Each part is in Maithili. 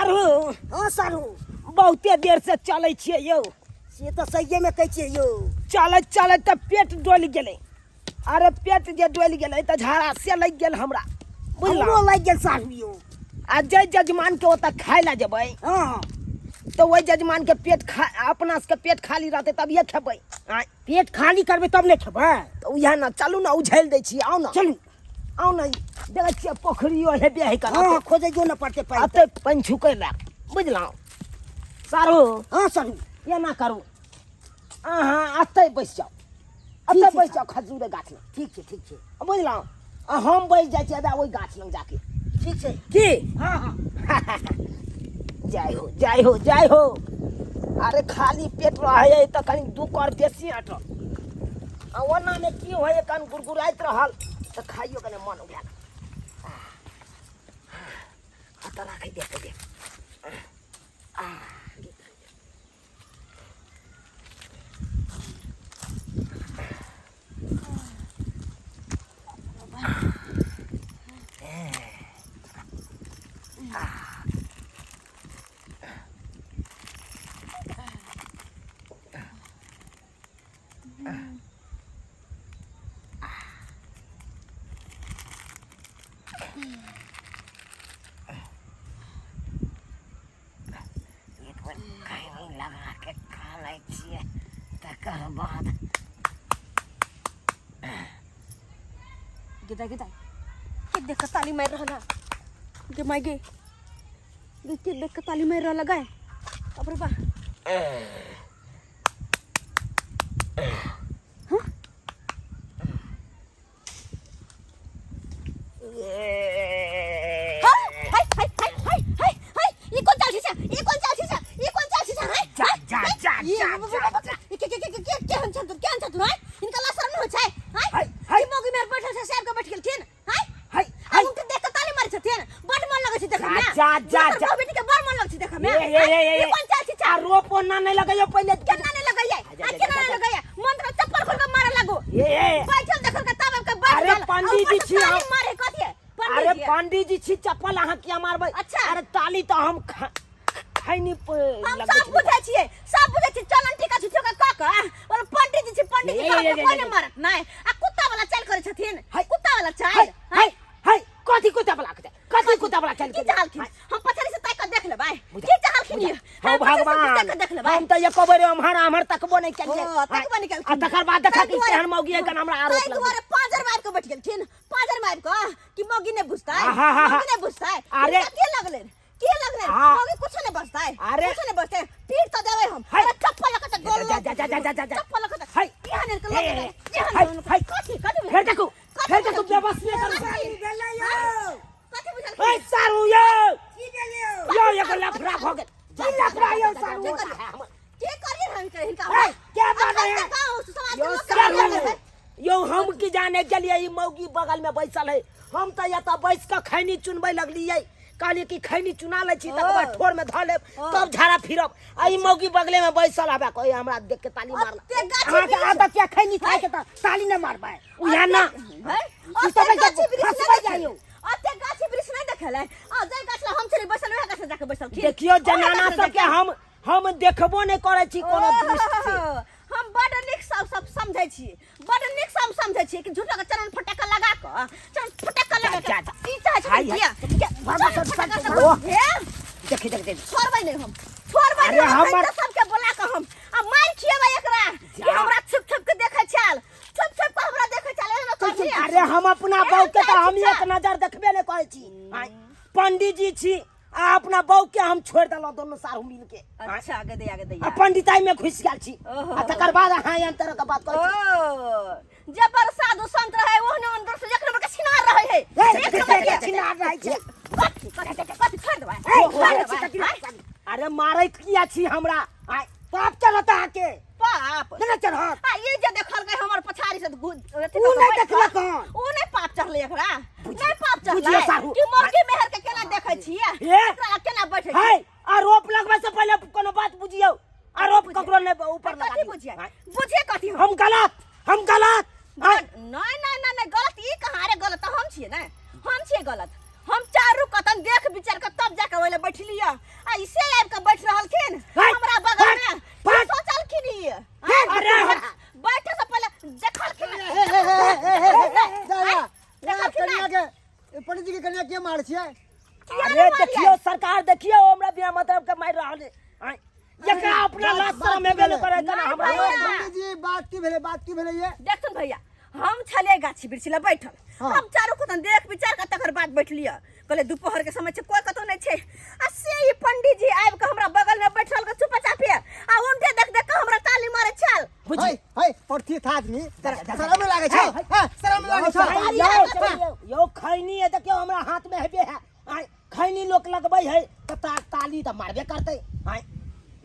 सारू। हँ सारू। बहुते देर से चलै छियै यौ। से तऽ सहिएमे कहै छियै यौ। चलैत चलैत तऽ पेट डोलि गेलै। अरे पेट जे डोलि गेलै तऽ झाड़ा से लागि गेल हमरा, बुझलहुँ? हमरो लागि गेल सारू यौ। आ जाहि जजमानके ओतऽ खाय लए जेबै, हँ, तऽ ओहि जजमानके पेट खा, अपना सबके पेट खाली रहतै तभिए खेबै। आँय, पेट खाली करबै तब ने खेबै। तऽ उएह ने, चलू ने, उझलि दै छी, आउ ने। चलू। आउ ने, देखै छियै पोखरियो हेबे है कना। हँ, खोजैयो ने पड़तै पानि। अते पानि छुकै लए, बुझलहुँ सारू? हँ सारू। एना करू, अहाँ एतै बैस जाउ, एतै छै। बैस जाउ खजूरे गाछ लग। ठीक छै, ठीक छै। बुझलहुँ? आ हम बैस जाइ छी ओहि गाछ लग जाके। ठीक छै। की? हँ हँ। जय हो, जय हो, जय हो। अरे खाली पेट रहे तऽ कनि दू कर बेसी अटल, आ ओनामे की होइ, कन गुड़गुड़ाइत रहल तऽ खाइयो कनि मन उठा। तऽ राखै दे दे। आ एक बेर खैनी लगा के खा लै छियै, तकर बाद। गे दाइ, गे दाइ, के देख के ताली मारि रहल है? गे माय गे गे, के देख के ताली मारि रहल है गाय? बाप रे बा। हाय हाय हाय हाय हाय हाय हाय, ई कोन चाल छै? ई कोन चाल छै? ई कोन चाल छै? हाय। जा जा जा ये जा जा जा। के के के के के केहन छथुन, केहन छथुन? हाय, हिनका ला शरम होइ छै? हाय। हाय, हाय। कि मौगी मेहर बैठल छै, साहब के बैठ गेलखिन। हाय। हाय। आ हाय। उनके देख के ताली मारै छथिन। बड मन लगै छै देखै में। जा, जा, दोसर जा। बहू बेटी के बड़ मन लगै छै देखै में। ए, ए, ए, ए, ई कोन चाल छै? आ रोपो ना नहीं लगैयो पहिले। केना नहि लगैयै? जा, आ जा, केना जा, नहि जा। लगैयै? मंत्र चप्पल खोल के मारे लागू। ए ए। बैठल देखल के तब के बैठ अरे गेल। आ पंडीजी ऊपर से छी ताली हम। मारे कथी है? पंडीजी अरे है। पंडीजी छी, चप्पल अहाँ किया मारबै? अच्छा। अरे ताली तऽ हम खैनी हम लगबै सब छी। बुझै छियै, सब बुझै छियै। चलन टीका छुछो के कऽ कऽ बोल पंडीजी छी, पंडीजी ए, कहब ए, तऽ ए, कोइ ए, नहि ए। मारत नहि। आ कुत्ता वाला चालि करै छथिन। हाय। कुत्ता वाला हाय चालि। हाय हाय, कथी कुत्ता वाला के? कथी कुत्ता वाला चालि? की चाहलखिन? हम पछाड़ी से ताकि कऽ देख लेबै। बुझा- की चाहलखिन ये? हौ हम पछाड़ी से भगवान, ताकि कऽ देख लेबै। हम तऽ एको बेर एम्हर आम्हर तकबो नहि केलियै। ओ, तकबो नहि केलखिन। आ तकर बाद देखा ताहि कि दुआरे- केहन मौगी है कन हमरा आरोप ताहि लगबै। दुआरे पाँजर मारि कऽ बैठ गेलखिन, पाँजर मारि कऽ कि मौगी नहि बुझतै, आहा, हा, हा। मौगी नहि बुझतै। अरे। हिनका के लगलै, के लगलै? हाँ। मौगी कुछो नहि बजतै, अरे। कुछो नहि बजतै। पीट तऽ देबै हम। हाय। अरे चप्पल लऽ कऽ तऽ गोल। जा, जा, जा, जा, जा, जा, जा। चप्पल लऽ कऽ तऽ हाय। एहन एहन कऽ ए, लऽ ए, कऽ एहन हाय, एहन कऽ। हाय। कथी कथी? फेर देखू, कथी फेर देखू, बुझलखिन? व्यवस्थित करू। कथी? भेलै यौ? कथी बुझलखिन? ए सारू यौ। की भेलै यौ? यौ, एगो लफड़ा भऽ गेल। की लफड़ा यौ सारू? के करियै? के करियै हम हिनका? ए, के बाजै है? अखन तऽ गाँव समाज के यौ लोक सब सारू, लगल है। यौ हम की जाने गेलियै, ई मौगी बगल में बैसल है। हम तऽ एतऽ बैस कऽ खैनी चुनबै लगलियै। कहलियै कि खैनी चुना लै छी, तकर बाद ओ। ठोर में धऽ लेब, ओ। तब झाड़ा फिरब। आ ई मौगी बगले में बैसल हबे, कोई हमरा देख के ताली मारल। ओते गाछी अहाँके वृक्ष- आदत यऽ खैनी खायके तऽ ताली नहि मारबै। उएह ना। है? ई ओते तऽ गाछी वृक्ष नहि फंसबै देखल। जाइयौ। ओते गाछी वृक्ष नहि देखल है। आ जाहि गाछ लग हम छली बैसल, उएह गाछ लग जाके बैसलखिन। देखियौ, ओएह जनाना गाछ लग सबके जाके। हम देखबो नहि करै छी कोनो दृष्टि से। ओहो, हम बड नीक सब सब समझै छी, बड नीक सब समझै छी कि झूठो के चरण फटक्का लगा कऽ, चरण फटक्का लगा जा, कऽ जा। ई चाहै हाय, छथिन हाय। किया कि भगवान चरण सब- फटक्का सब- सब ओह। हे। देखी देख देख। छोड़बै नहि हम, छोड़बै अरे नहि हम। हमर- एखन तऽ सबके बोला कऽ हम आ मारि खिएबै एकरा कि जा। हमरा छुप छुप के देखै छल, छुप छुप के हमरा देखै छल, एहन करनी। अरे हम अपना एहन बहू के तऽ चाहै हम छी एक नजर देखबे नहि करै छी। आँय, पंडीजी छी आ अपना बहू के हम छोड़ि देलहुँ दोनों सारू मिल के। आँय, अच्छा, आगे दे, आगे दे। आ पंडिताई में घुसि गेल छी। ओहो। आ तकर बाद अहाँ एहन तरह के बात करै छी। ओ जे पर साधु संत रहे ओहने अंदर से एक नंबर के छिनार रहे है। ए, एक नंबर के छिनार रहै छै। कथी कथी कथी? छोड़ देबै, ए, छोड़ मारै देबै। छी कथी? आँय? अरे मारै किया छी हमरा? आँय, पाप चढ़त अहाँके। पाप नहि चढ़त। आ ई जे देखल गए हमर पछाड़ी से अथी ऊ कऽ कऽ नहि बैठ देखलक कऽ, हन। ऊ नहि पाप चढ़लै एकरा, नहि पाप बुझियौ चढ़लै साहु। कि मौगी मेहर के केना देखै छियै, हे? एकरा लग केना बैठै है छियै? आरोप लगबै से पहिले कोनो बात बुझियौ। आरोप बुझियौ। ककरो नहि ऊपर लगा कथी दियौ। बुझियै? आँय, बुझियै कथी हम? हम गलत, हम गलत। आँय, नहीं नहीं नहीं नहीं, गलत ई कहाँ रे? गलत तऽ हम छियै ने, हम छियै गलत। हम चारू कतन देख विचार के तब जाके ओहि लए बैठलियै। ऐसे आबि के बैठ रहलखिन हट, हमरा बगल हट, में की हट। सोचलखिन ई अरे, हट। बैठे से पहले देखलखिन हे हे हे हे हे हे जा जा देखलखिन कन्या के पंडित जी के कन्या के मार छियै किया अरे नहीं मारियै? देखियो सरकार देखियो हमरा बिना मतलब के मारि रहल है आँय, एकरा अपना बात- लाज बात शरम की हेबे भेलै? नहि करे तना नहीं हमरा भैया। पंडित जी बात की भेलै बात की भेलै ये देखथुन भैया हम छलियै गाछी वृक्षी लग बैठल हाँ। हम चारू कोतन देख विचार के तकर बाद बैठलियै कहले दोपहर के समय छै कोई कतौ नहि छै आ से ई पंडित जी आबि के हमरा बगल में बैठल के चुपचापे आ उनटे देख देख के हमरा ताली मारे छल है है पड़ती था आदमी शरम नहीं लागे छै हां शरम नहीं लागे छै यौ यौ खैनी है देखियौ हमरा हाथ में हेबे है आँय, खैनी लोक लगबै है तऽ ताली तऽ मारबे करतै आँय,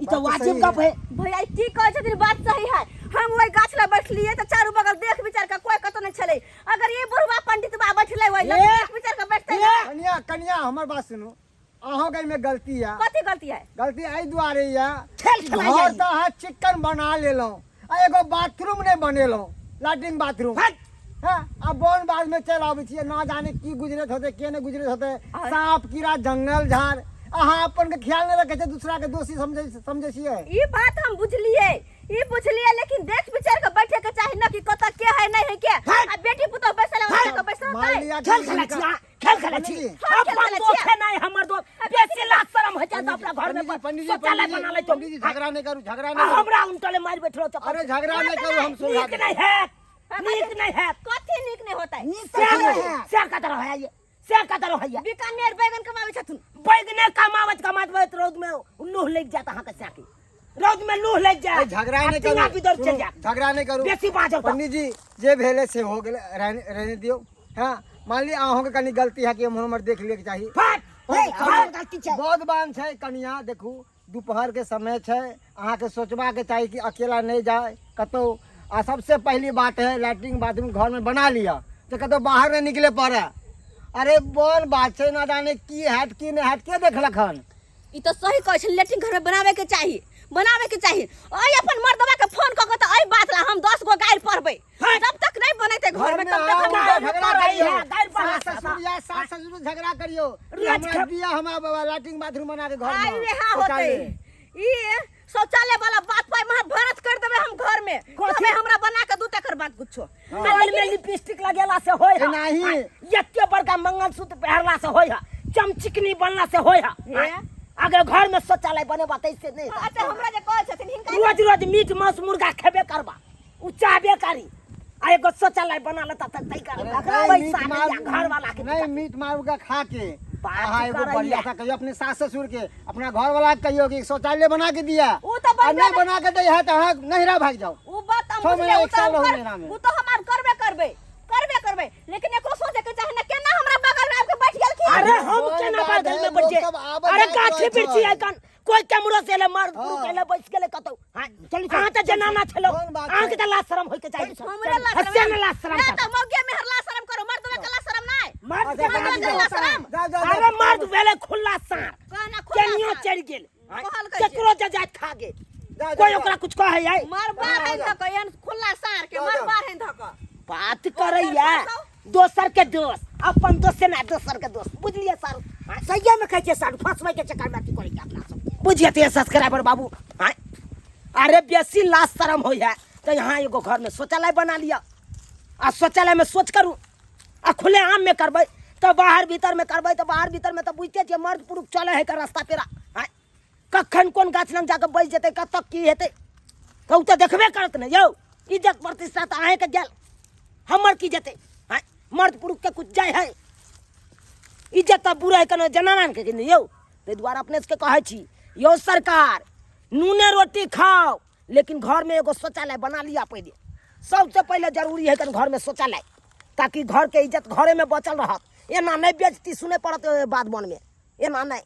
ई तऽ बात तऽ वाजिब सही गप है भैया ई की कहै छथिन बात सही है हम वही गाछ लग बैठलियै तऽ चारू बगल देख विचार के कोई कतौ नहि छलै अगर ई बुढ़वा पंडित बा बैठलै ओहि लग ए! देख विचार के बैठतै ए! ना कन्या कन्या हमर बात सुनू अहाँ के में गलती है कथी गलती है गलती एहि दुआरे यऽ खेल खेलाइ घर जाइ। तऽ अहाँ चिक्कन बना लेलहुँ आ एगो बाथरूम नहि बनेलहुँ लैट्रिन बाथरूम हट। हँ आ बन बाध में चलि आबै छियै ना जाने की गुजरैत होतै के नहि गुजरैत होतै साँप कीड़ा जंगल झाड़ अहाँ अपन के ख्याल नहि रखै छियै दूसरा के दोषी समझै समझै छियै ई बात हम बुझलियै ई बुझलियै लेकिन देख विचार के बैठे के चाही न कि कतऽ के है नहीं है के आ बेटी पुतोह बैसल है ओतऽ के बैसल मान होतै लिया कि खेल खेलै छी अहाँ, खेल खेलै छी पंडित जी, हम खेल अपन खेलै दोस्त छियै। है नहीं हमर दोस्त बेसी लाज शरम होइ छै तऽ अपना घर में पंडित जी शौचालय पंडित बना जी लै छौ। पंडित जी झगड़ा नहीं करू झगड़ा आ नहीं करू हमरा उनटले मारि बैठलो चक्कर अरे झगड़ा नहीं करू हम सुलझा नीक नहीं है नीक नहीं है कथी नीक नहीं होतै नीक तऽ से है। से कदर है ये से कदर है ये बीकानेर बैगन कमाबै छथुन बैगने कमावत कमावत रौद में लूह लग जात अहाँ के साकी रौद में लूह लग जाए अरे झगड़ा नहीं टीना करू भी दौड़ चल सुनू, जा झगड़ा नहीं करू बेसी बाजो तऽ। पंडित जी जे भेलै से हो गेलै रहने रहने दियौ हाँ मान ली अहूँके कनी गलती है कि एम्हर उम्हर देख लियके चाही फट हे, हमर गलती छै बहुत बान छै कनिया देखू दोपहर के समय छै अहाँके सोचबाक चाही कि अकेला नहि जाय कतहु आ सबसे पहली बात है लैट्रिन बाथरूम घर में बना लिअ तऽ कतहु बाहर नहि निकले पड़े अरे बड़ बात छै ना जाने की हैत की नहि हैत के देखलक हन ई तऽ सही कहै छै लेट्रिन घर में बनावे के चाही बनावे के चाही ओइ अपन मर्दवा के फोन कऽ के तऽ एहि बात ला हम 10 गो गारि पढ़बै जब तक नहीं बनेते घर में तब तक हम आओ, झगड़ा करियौ। करियौ गारि पढ़ा सास ससुर या सास ससुर झगड़ा करियौ रोज हमरा खेप- दिया हमरा बाबा लैट्रिन बाथरूम बना के घर में आई यहाँ होते ई शौचालय वाला बात पर महाभारत कर देबे हम घर में कथी? तबे हमरा बना के दू तकर बात कुछो गाल में लिपस्टिक लगेला से होय है एनाही। एते बड़का मंगलसूत्र पहिरला से होय है चमचिकनी बनला से होय है हे? अगर घर में शौचालय बनेबा तैसे नहीं अच्छा हमरा जे कहै छथिन हिनका रोज रोज मीट मांस मुर्गा खेबे करबा उ चाहबे करी आ एगो शौचालय बना लेता तऽ तै कर अरे ककरा नहीं, मीट पैसा नहीं मार- या घर वाला के नहीं मीट मार के खा के बात अहाँ एगो करैया। बढ़िया सा कहियो अपने सास ससुर के अपना घर वाला के कहियो कि शौचालय बना के दिया उ तऽ आ बनबे नहीं बना के दै है तऽ अहाँ नहिरा भागि जाओ उ बात हम छओ बुझलियै महीना, उ एक तऽ साल हम रहू कर- नहिरा में। उ तऽ हम आब करबे करबै करबे करबै लेकिन एकरो सोचे के चाही ना केना हमरा बगल में आबि के बैठ गेलखिन अरे हम बोल केना बात बगल है, में बैठ लोग सब आबत अरे जाइत गाछी रहै बिरछी छै। आइकन कोई कैमरो से एले मर्द पुरुष हाँ। एले बैस गेले कतौ हाँ, अहाँ तऽ जनाना छलो कोन बात अहाँके छै? तऽ लाज शरम होइके चाही हमरे लाज हस्से ने लाज शरम ना कर। तऽ मौगिया में हर लाज शरम करो मर्दवा के लाज शरम नहीं मर्द के अच्छा, बात मर्दवा के लाज शरम जा जा जा। अरे मर्द भेले खुला साँप कहना खुला केनियो साँप। चढ़ि गेल हाँ, कहलकै जे। केकरो जजात खा गेल जा, जा, कोई जा। ओकरा कुछ कहै है मरबा है धक एहन खुला सार के जा, जा। मरबा है धक बात करैया दोसर के दोस्त अपन दोस्त से ना दोसर के दोस्त बुझलिए सर सहिए में कहै छियै सर फंसबै के चक्कर में अथी करै छै अपना सब बुझिए तऽ सब्सक्राइबर बाबू आँय अरे बेसी लाज शरम होइ है तऽ यहाँ एगो घर में शौचालय बना लिअ आ शौचालय में सोच करू आ खुले आम में करबै तऽ बाहर भीतर में करबै तऽ बाहर भीतर में तऽ बुझिते छियै मर्द पुरुष चलै है के रास्ता पेरा आँय कखन कोन गाछ लग जाके बैस जेतै कतऽ की हेतै तऽ ओ तऽ देखबे करत ने यौ इज्जत प्रतिष्ठा तऽ अहेँके गेल हमर की जेतै आँय मर्द पुरुषके कुछ जाइ है इज्जत तऽ बुरा है केना जनाना के नहि यौ ताहि दुआरे अपने सबके कहै छी यौ सरकार नूने रोटी खाओ लेकिन घरमे एगो शौचालय बना लिअ पहिले सबसँ पहिले जरूरी है कन घरमे शौचालय ताकि घरके इज्जत घरेमे बचल रहत एना नहि बेजती सुनय पड़त बाद मनमे एना नहि।